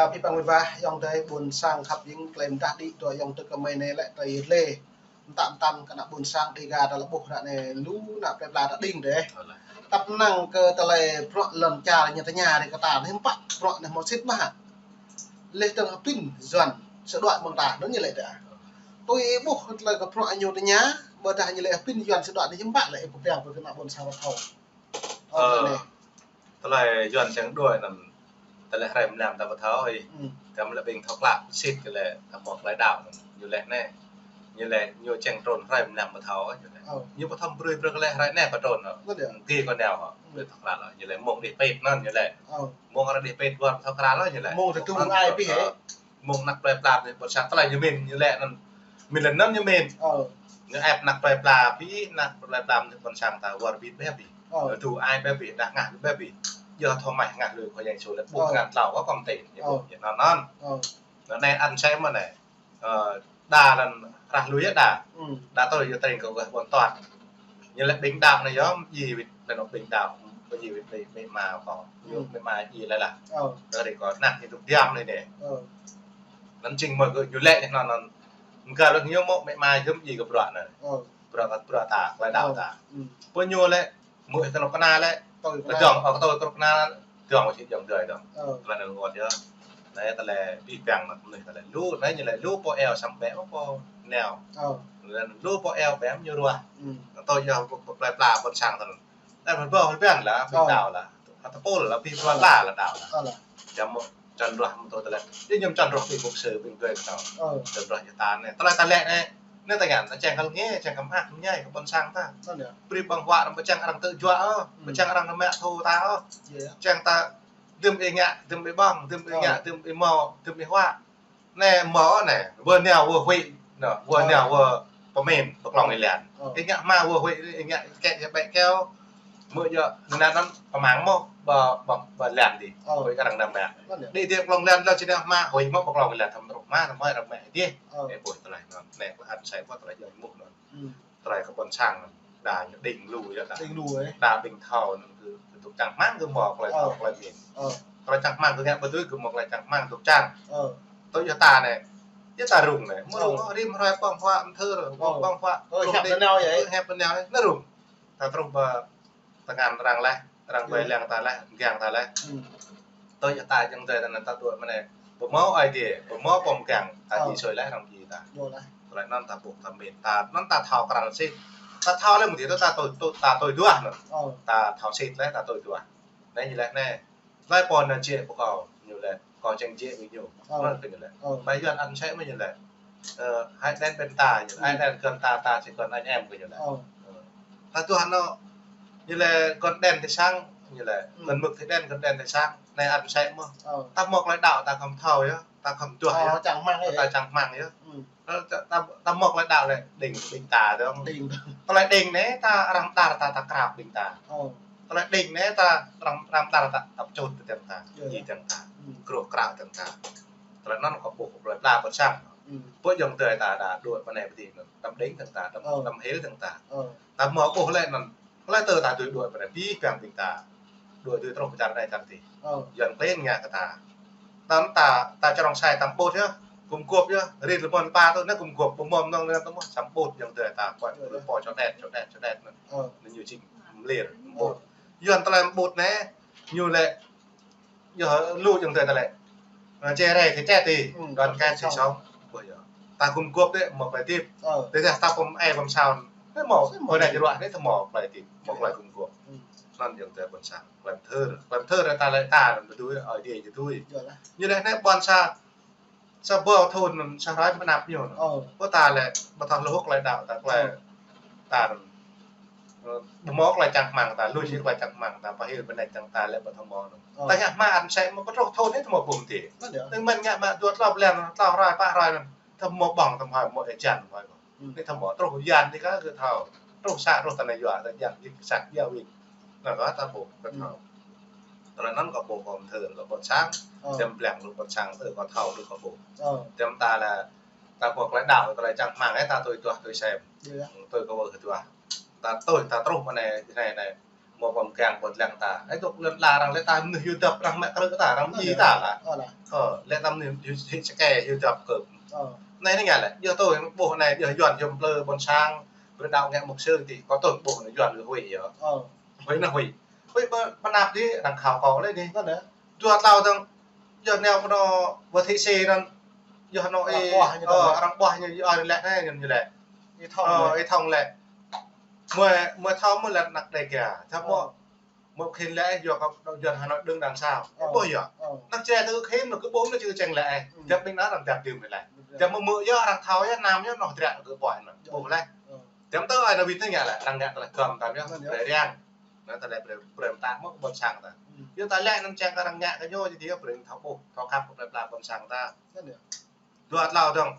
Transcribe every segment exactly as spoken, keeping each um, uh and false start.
Abih bang wĭt wa, ayŏng adơi ƀôn sang khăp jing, tơlơi mơdah đĭ dua ayŏng adơi kơmơi anai lĕ tơlơi rơlê. Mơtam mơtam kơ ană ƀôn sang Dega ta lĕ ƀuh ră anai lu ană plơi pla ta đing dêh. Tăp năng kơ tơlơi bruă lŏn čar ñu tơña rai kơ ta anai hiư̆m pă bruă anai hmâo sĭt mơ̆ hă. Leh dơ̆ng hơbĭn Yuan sơđuaĭ mơ̆ng ta, anŭn ñu lĕ ta. Tui ih ƀuh tơlơi kơ bruă ñu tơña, ƀôdah ñu lĕ hơbĭn Yuan sơđuaĭ anai hiư̆m pă lĕ ih pơblang brơi kơ ană ƀôn sang ta thâo. Ơ, tơlơi Yuan čang đuaĭ anŭn, tơlơi hrơi mlam ta ƀu thâo ih. Kăm lĕ ƀing thâo klă sĭt kơ lĕ ta hmâo tơlơi đaŏ anŭn. Ñu lĕ anai. Ñu lĕ ñu čang trŭn hrơi mlam ƀu thâo ñu lĕ. Ñu ƀu thâo brơi brơi kơ lĕ hrơi anai kơ trŭn. Kơ nao hŏ. Brơi thâo klă lŏ. Ñu lĕ mông đih pĭt anŭn ñu lĕ. Mông arăng đih pĭt wơr thâo klă lŏ ñu lĕ. Mông tơdu ai pĭ hĕ. Mông ană plơi pla ƀôn sang tơlơi ñu mĭn ñu lĕ anŭn. Mĭn lĕ anŭn ñu mĭn. Ñu ĕp ană plơi pla ƀĭ, ană plơi pla ƀôn sang ta wơr bĭt ƀĕ ƀĭ. Ñu tơdu ai ƀĕ ƀĭ, đah ngă ƀĕ ƀĭ. Yua thâo mă ngă lui kơ yang sô lĕ ƀuh ngăn tlâo kơ công ty. Ñu ƀuh ñu anŭn anŭn. Anai ăn sĕ mơ̆ anai. Đa lăn rah lui yơh đa. Đa tui yua tring kơ wơh ƀôn tuat. Ñu lĕ ƀing đaŏ anai yơh, ji wĭt anai anŏ ƀing đaŏ. Kơ ji wĭt ƀing mĕ ma kơ. Ñu mĕ ma ji lĕ lah. Đa ri kơ ană ñu tŭk diam anai anai. Anŭn jing mơ̆ kơ ñu lĕ anŭn anŭn. Mơ̆ng kơ lŏn ñu mơ̆ mĕ ma jum ji kơ bruă anai. Bruă kơ bruă ta, tơlơi đaŏ ta. Pô ñu lĕ, mơ̆ ih tơnŏ kơna lĕ. Tui kơna. Dơ̆ng, ơ, tui kơna, dơ̆ng, či dơ̆ng dơi dơ̆ng. Tơlơi anŭn ngot yơh. Anai tơlơi abih bang anŭn, tơlơi lu, anai ñu lĕ lu pô eo sang ƀĕ, pô nao. Lu pô eo ƀĕ ñu ruah. Tui yơh pô, pô plơi pla ƀôn sang tơnŭn. Anai pơbô hơbĭn lah, ƀing đaŏ lah. Hơtơpul lah, ƀing plơi pla lah đaŏ lah. Čăm mơ̆ čan ruah mơ̆ tơlơi. Yơh ñu čan ruah ƀing mục sư, ƀing dơi kơ đaŏ. Čan ruah ñu ta anai. Tơlơi ta lĕ anai. Anai ta ngăn, ta čang kơ lĕ, čang kơ mơak, mơñai kơ ƀôn sang ta. Brơi ƀơ̆ng huă arăng ƀu čang arăng tơjuă ôh, ƀu čang arăng nao mă thâo ta ôh. Čang ta dơ̆m ih ngă, dơ̆m ih ƀơ̆ng, dơ̆m ih ngă, dơ̆m ih hmâo, dơ̆m ih huă. Anai hmâo anai, wơ̆ nao wơ̆ huĭ, nao, wơ̆ nao wơ̆ pơmĭn, pơklŏng ih lĕn. Ih ngă hmua wơ̆ huĭ, ih ngă kĕ ih ƀĕ keo. Mơ̆ yơh, anŭn anŭn pơmăng mơ̆, ƀơ, ƀơ, ƀơ lĕn dih. Huĭ kơ arăng nao mă. Đĭ dih pơklŏng lĕn, lŏ či nao hmua, huĭ mơ̆ pơklŏng lĕn, thâo truh hmua, thâo mơ̆ arăng mă dih. Ih ƀuh tơlơi anŭn, anai kơ ăn sĕ ƀuh tơlơi djơ̆ mơ̆ anŭn. Tơlơi kơ ƀôn sang anŭn, đa ñu đing lu yơh đa. Đing lu ĕ. Đa ƀing thâo anŭn kơ, kơ tŭk čang hmang kơ hmâo tơlơi thâo tơlơi mĭn. Tơlơi čang hmang kơ ngă ƀu dưi kơ hmâo tơlơi čang hmang tŭk čang. Tui yơh ta anai. Yơh ta rŭng anai. Mơ̆ rŭng, rĭm hrơi ƀơ̆ng huă mơthưr, ƀơ̆ng huă. Ơ, hiăp tơ nao yơh. Hiăp tơ nao yơh. Anai rŭng. Ta truh ƀơ tơngan arăng laih, arăng wai lăng ta laih, mgang ta laih. Tui yơh ta čang tơlơi ta anŭn ta tui mơ̆ anai. Ƀu hmâo ai tiê, ƀu hmâo pô mgang, ta ji sui laih arăng ji ta. Tơlơi anŭn ta ƀuh ta mĭn, ta anŭn ta thâo krăn sĭt. Ta thâo laih mơ̆ dih ta tui, tui, ta tui duah anŭn. Ta thâo sĭt laih ta tui duah. Anai ñu laĭ anai. Tơlơi pô anŭn jĕ pơkŏn, ñu laĭ. Kâo čang jĕ ƀing ñu. Anŭn kơ ñu laĭ. Ƀai Yuan ăn sĕ mơ̆ ñu laĭ. Ơ, hai đen bên ta, ñu laĭ. Hai đen gần ta, ta chỉ gần anh em kơ ñu laĭ. Ơ. Ơ. Ta tuh anŭn, ñu laĭ gần đen thì sáng, ñu laĭ. Gần mực thì đen, gần đen thì sáng. Anai ăn sĕ mơ̆. Ơ. Ta hmâo tơlơi đaŏ, ta khŏm thâo yơh. Ta khŏm tuah yơh. Ơ, čang hmang yơh. Ta čang hmang yơh. Ơ. Ta, ta, ta hmâo tơlơi đaŏ lĕ, đing ƀing ta dơ̆ng. Đing. Tơlơi đing anai, ta arăng dar ta, ta krao ƀing ta. Ơ. Tơlơi đing anai ta arăng, arăng dar ta, ta pơčut tơdang ta, ji tơdang ta, kruh krao tơdang ta. Tơlơi anŭn kơ ƀuh kơ plơi pla ƀôn sang. Pô ayŏng adơi ta đa đuaĭ pơ anai pơ adih anŭn, đăm đing tơdang ta, đăm, đăm hil tơdang ta. Ta hmâo ƀuh lĕ anŭn, tơlơi tơ ta tui đuaĭ pơ anai, abih bang ƀing ta. Đuaĭ tui truh pơ čar anai čar adih. Yuan klin ngă kơ ta. Tơdang ta, ta čơrŏng sai tăm ƀut yơh, gum gôp yơh, rit lơmon pa tơ, anai gum gôp, ƀu hmâo mơnơ̆ng anai tơ mơ̆, săm ƀut ayŏng adơi ta, kuat, pô čô đet, čô đet, čô đet anŭn. Anŭn ñu jing mơlir, ƀut. Yuan tơlơi ƀut anai, ñu lĕ, yơh lu ayŏng adơi ta lĕ. Ơ, chia rẽ thì chết đi, đoàn kết thì sống. Ƀuh yơh. Ta gum gôp dêh, hmâo tơlơi hơdip. Tơdah ta pơm ai pơm sao, anai hmâo, hmâo anai jơruă anai ta hmâo tơlơi hơdip, hmâo tơlơi gum gôp. Anŭn ayŏng adơi ƀôn sang, tơlơi thơr, tơlơi thơr ta lĕ ta, anŭn tui, ơi adai tui. Ñu laĭ anai ƀôn sang, sa ƀâo thŭn anŭn, sa hrơi mơnăp ñu anŭn. Ơ. Pô ta lĕ, ƀu thâo hluh tơlơi đaŏ ta, tơlơi ta anŭn. Ơ, ƀu hmâo tơlơi čang hmang ta, lui či tơlơi čang hmang ta, pơhil pơnĕč tơdang ta lĕ ƀu thâo hmâo anŭn. Ơ. Ta hiăp hmang ăn sĕ mơ̆ pơtruh thŭn anai ta hmâo ƀum ti. Anŭn yơh. Anŭn mơ̆n ngă mă dua tlâo blan, tlâo hrơi, pă hrơi anŭn. Ta hmâo ƀơ̆ng, ta hmâo hmâo ê jan, hmâo. Anai ta hmâo truh yan anai kơ gơ̆ thâo. Truh sa, truh tơnai yua, ta yang jing sa ya win. Anŭn kơ ta ƀuh, kơ thâo. Tơlơi anŭn kơ ƀuh kơ mơthưr kơ ƀôn sang, čem blang lu ƀôn sang, ơ, kơ thâo lu kơ ƀuh. Čem ta lĕ, ta ƀuh tơlơi đaŏ, tơlơi čang hmang, ơ, ta tui duah, tui sem. Tui kơ wơ̆ kơ duah. Ta tui, ta truh pơ anai, anai, anai. Mơ̆ pơm kiăng ƀơ̆t lăng ta. Ai dŏ lŏn la arăng lĕ ta mơnuih yua dăp arăng mă krư̆ ta, arăng mơnuih ta lah. Ơ, lĕ ta mơnuih yua sĕ kĕ yua dăp kơ. Anai anai ngă lĕ, yua tui ƀuh anai, yua Yuan yôm plư ƀôn sang, brơi đaŏ ngă mục sư ti, kâo tui ƀuh anai Yuan kơ huĭ yơh. Huĭ anai huĭ. Huĭ ƀơ, ƀơ năp dih, arăng khao kâo lĕ dih. Dua tlâo dơ̆ng, yua nao kơ anŏ wơ̆t thĭ sĭ anŭn, yua anŏ arăng ƀuah ñu, arăng ƀuah ñu, yua lĕ anai ñu lĕ. Ih thâo lĕ. Mơ̆, mơ̆ thâo mơ̆ lĕ anăk Dega. Thâo mơ̆, mơ̆ khĭn lĕ, yua kơ Yuan Hà Nội đứng đằng sau. Ƀuh yơh. Anăk Jrai tơ khĭn, anŭn kơ ƀuh anŭn čư čeng lĕ. Tơdah ƀing anŭn arăng tơdap tơdưm lĕ. Tơdah mơ̆ mơ̆ yơh arăng thâo yơh, anăm yơh anŏ dră kơ ƀuah anŭn. Ƀuh lĕ. Tơdah tơ ai anŭn wĭt tơ ngă lĕ, arăng ngă tơlơi gơ̆m tam yơh. Brơi riăng. Anŭn tơlơi brơi, brơi mơta mơ̆ ƀôn sang ta. Yua ta lĕ anŭn čang kơ arăng ngă kơ ñu, jing yơh brơi thâo ƀuh, thâo khăp kơ plơi pla ƀôn sang ta. Dua tlâo dơ̆ng.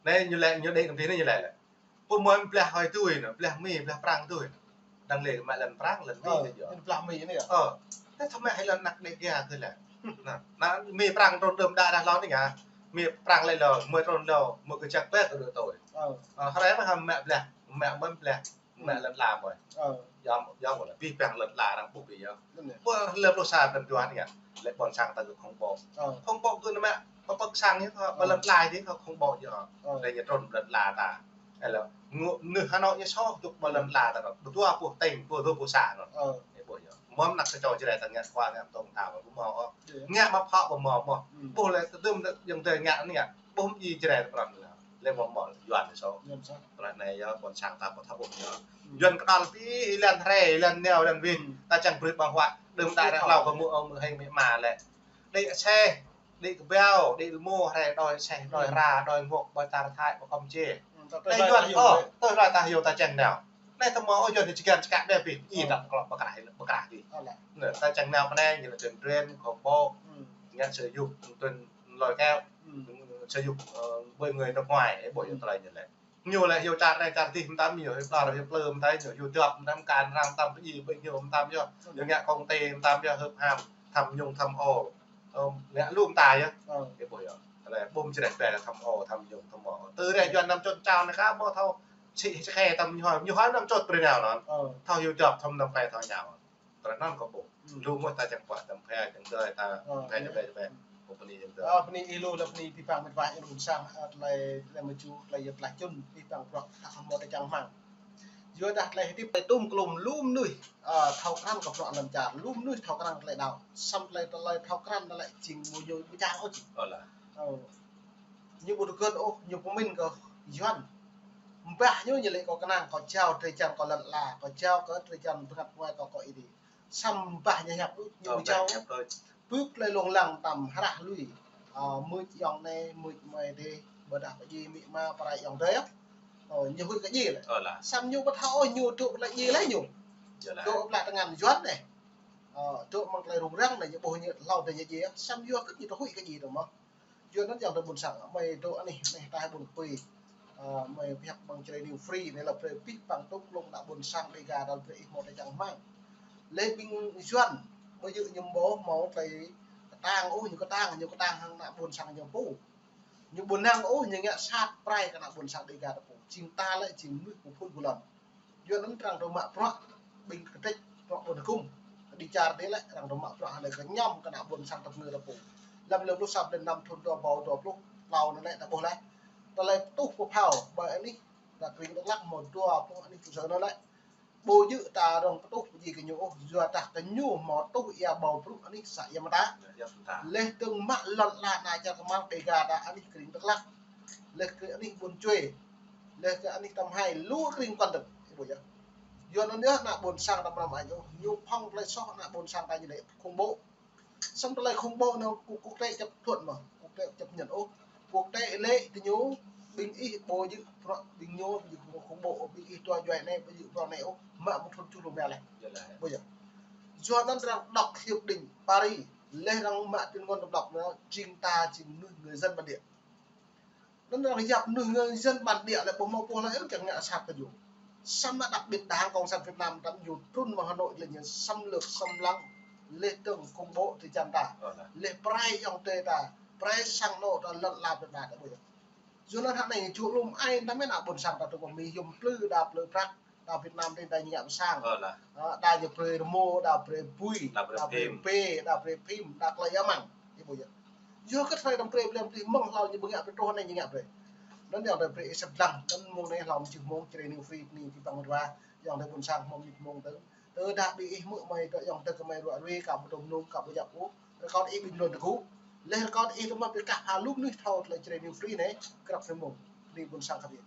Anai ñu lĕ, ñu đĭ anŭn dih anai ñu lĕ lĕ. Pô mơ̆ blah hơi tui anŭn, blah Mi, blah Prăng tui anŭn. Đang lĕ mă lŏn Prăng, lŏn Mi anai yơh. Blah Mi anai yơh. Ơ. Tơdah thâo mă hai lŏn anăk Dega tơ lĕ. Anai, anai Mi Prăng trŭn đưm đă đah lŏn anai ngă. Mi Prăng lĕ lŏn, mơ̆ trŭn lŏn, mơ̆ kơ čăk pĕ kơ dŏ tui. Ơ, hrơi mơ̆ hăm mă blah, mă mơ̆n blah. Mă lŏn la mơ̆n. Yua, yua ƀuh lĕ, abih bang lŏn la arăng ƀuh abih yơh. Ƀuh lĕ pluh sa pơtăn juăn anai ngă. Lĕ ƀôn sang ta kơ khŏng ƀô̆. Khŏng ƀô̆ kơ anai mă, pơpơ̆k sang yơh, ƀơ lŏn la dih khŏng ƀô̆ yơh. Lĕ ñu trŭn lŏn la ta. Ơ lĕ, ngŏ, mơnuih Hà Nội ñu soh dŏ ƀơ lŏn la ta, ƀơ dua pluh tỉnh, ƀơ dua pluh xã anŭn. Ơ. Ih ƀuh yơh. Mơ̆ anăk sa čô Jrai ta ngă khua ngă tông ta ƀu mơ̆ ôh. Ngă mă phă ƀu mơ̆ mơ̆. Ƀuh lĕ tơdưm đơ yang tơ ngă anai ngă. Ƀuh mơ̆ Jrai ta prăm anai. Lĕ mơ̆ mơ̆ Yuan soh. Tơlơi anai yơh ƀôn sang ta ƀu thâo ƀuh yơh. Yuan kơđăl abih, lŏn hrơi, lŏn neo, lŏn wĭt. Ta čang brơi ƀơ̆ng huă. Đưm đă ră hlâo kơ mơ̆ ơ mơ̆ hêng mơ̆ ma lĕ. Đĭ aseh, đĭ kơbao, đĭ rơmô, hrơi đôi aseh, đôi hra, đôi ngŏk, ƀơi tar Thái, ƀơi Kampuchia. Anai Yuan, ơ, tơ hlơi ta hyu ta čang nao. Anai tơ mơ̆ ơ Yuan čơkăn čơkă đe abih. Ih ta klŏk pơkrah, pơkrah dih. Anai ta čang nao pơ anai, ñu lĕ tuyên truyền, khŏng ƀô̆, ngă sự dục, tuyên lôi kéo, sự dục, ơ, với người nước ngoài, ih ƀuh yơh tơlơi ñu lĕ. Ñu lĕ hyu čar anai čar dih mơtam ñu, hyu plư, hyu plư mơtam ñu, hyu dŏp mơtam kăn arăng mơtam pơdjai ƀing ñu mơtam yơh. Hyu ngă công ty mơtam yơh, hưp ham, tham nhũng tham ô. Ơ, ngă lu mơta yơh. Ih ƀuh yơh. Lĕ ƀu mơ̆ čơreh bĕ tham ô, tham nhũng tham ô. Tơ reh Yuan anăm čŏt čao anai kơ ƀu thâo sĭ sĕ khe tam ñu hơi, ñu hơi anăm čŏt brơi nao anŭn. Thâo hyu dŏp tham anăm khe thâo ñu. Tơlơi anŭn kâo ƀuh. Lu mơ̆ ta čang pă, čang phe, čang dơi ta, phe čang phe, čang phe. Kâo bơni čang dơi. Ơ, bơni ih lu, lĕ bơni abih bang mĕt wa ih lu sang, ơ, tơlơi, tơlơi mơču, tơlơi yơh tơlơi čun, abih bang bruă, ta hmâo tơlơi čang rơmang. Yua dah tơlơi hơdip, tơlơi tŭm klum, lu mơnuih, ơ, thâo krăn kơ bruă lŏn čar, lu mơnuih thâo krăn tơlơi đaŏ. Samơ̆ tơlơi, tơlơi thâo krăn tơlơi čing mơ̆ ñu ƀu čang ôh. Ơ. Ñu ƀu tơgŭn ôh, ñu pơmĭn kơ Yuan. Mbah ñu ñu lĕ kâo kơnang, kâo jao drơi jan kâo lŏn la, kâo jao kơ drơi jan bơngăt bơngai kâo kơ ih dih. Samơ̆ mbah ñu hiăp đôč, ñu ƀu jao. Pŭk lĕ lông lăng tam hrah lui. Ơ, mưč ayŏng anai, mưč amai adih, ƀôdah pơdjai amĭ ama, pơrai ayŏng adơi. Ơ, ñu huĭ kơ djai lĕ. Samơ̆ ñu ƀu thâo ôh, ñu dŏ lĕ djai lĕ ñu. Dŏ pơblah tơngan Yuan anai. Ơ, dŏ mơ̆ng tơlơi rŭng răng anai, ñu ƀuh ñu hlâo adơi ñu djai. Samơ̆ yua kơ ñu tơhuĭ kơ djai dong mơ̆. Yua anŭn ayŏng adơi ƀôn sang, mơi dŏ anih, anih ta hai ƀôn kơpui. Ơ, mơi pơhiăp ƀăng Jrai News Free, anai lĕ brơi abih bang tŭm klung ană ƀôn sang Dega đăl brơi ih hmâo tơlơi čang rơmang. Lĕ ƀing Yuan, ƀu djơ̆ ñu ƀu hmâo tơlơi kơtang ôh, ñu kơtang, ñu kơtang hăng ană ƀôn sang ñu pô. Ñu ƀu năng ôh, ñu ngă sat pơrai kơ ană ƀôn sang Dega ta pô. Jing ta lĕ, jing mơnuih pơphun pơlŏn. Yua anŭn arăng dŏ mă bruă, ƀing kơtĕč, bruă ƀôn hơkŭm. Kơđi čar dih lĕ, arăng dŏ mă bruă hơnai kơ ñăm kơ ană ƀôn sang tơpơngư ta pô. Lăm lơ pluh sa blan năm thun dua rơbâo dua pluh tlâo anai lĕ ta ƀuh lĕ. Tơlơi pơtuh pơphao, ƀơi anih, ta kring Dak Lak hmâo dua pluh anih tơsơ anai lĕ. Ƀu djơ̆ ta rŏng pơtuh pơdjai kơ ñu ôh, yua dah kơ ñu hmâo tuh ia ƀâo brŭ anih să ia mơta. Leh dơ̆ng mă lŏn la anai čar kơmang Dega ta anih kring Dak Lak. Leh kơ anih Ƀuôn Čuê. Leh kơ anih Tam Hai, lu kring pơkŏn dơ̆ng. Ih ƀuh yơh. Yua anŭn yơh ană ƀôn sang ta mơnam añ ôh, ñu phŏng tơlơi soh ană ƀôn sang ta ñu lĕ khủng bố. Samơ̆ tơlơi khủng bố anŭn quốc, quốc tế chấp thuận mơ̆, quốc tế chấp nhận ôh. Quốc tế lĕ tơ ñu, ƀing ih ƀu djơ̆ bruă ƀing ñu, ƀu djơ̆ khủng bố, ƀing ih dua djuai anai, ƀu djơ̆ bruă anai ôh, mă mơ̆ thun čuh lu mia leh. Ƀu djơ̆. Yua anŭn arăng đọc hiệp định Paris, leh arăng mă tuyên ngôn độc lập anŭn, jing ta, jing mơnuih người dân bản địa. Anŭn arăng yap mơnuih người dân bản địa lĕ ƀu hmâo pô hlơi ôh kiăng ngă sat kơ ñu. Samơ̆ đặc biệt Đảng Cộng sản Việt Nam ta ñu trŭn mơ̆ng Hà Nội lĕ ñu xâm lược xâm lăng, leh dơ̆ng khủng bố drơi jan ta. Leh pơrai ayŏng adơi ta, pơrai sang anŏ ta lŏn la plơi pla ta ƀu djơ̆. Yua anŭn hăng anai ñu čuh lŏm ai ta mơ̆n ană ƀôn sang ta tơ kơ Mi yôm plư đa plư prăk. Đa Việt Nam tih đa ñu ngă pơ sang. Ơ lah. Ơ, đa ñu brơi rơmô, đa brơi bui, đa brơi bê, đa brơi phim, đa klei yua mơ̆n. Ih ƀuh yơh. Yua kơ tơlơi đăm brơi blem tih mơ̆ng hlâo ñu ƀu ngă brơi truh anai ñu ngă brơi. Anŭn yơh tơlơi brơi ih sĭt lăng. Anŭn mơ̆ng anai hlâo mơ̆ng čih mơ̆ng Jrai New Free anai či păng rơwa. Yơh tơlơi ƀôn sang mơ̆ng ñu mơ̆ng tơ̆ng. Tơdah ƀing ih hmư̆ mơi kơ yơh tơlơi kơ mơi ruă ruai kơ ƀu tơm nung kơ ƀu djăp ôh. Rơkâo ih bình luận tơgŭ. Leh rơkâo ih tơma ƀing kah hơlŭm mơnuih thâo tơlơi Jrai New Free anai. Krăp anai mơ̆ng. Anai ƀôn sang kơ ƀing.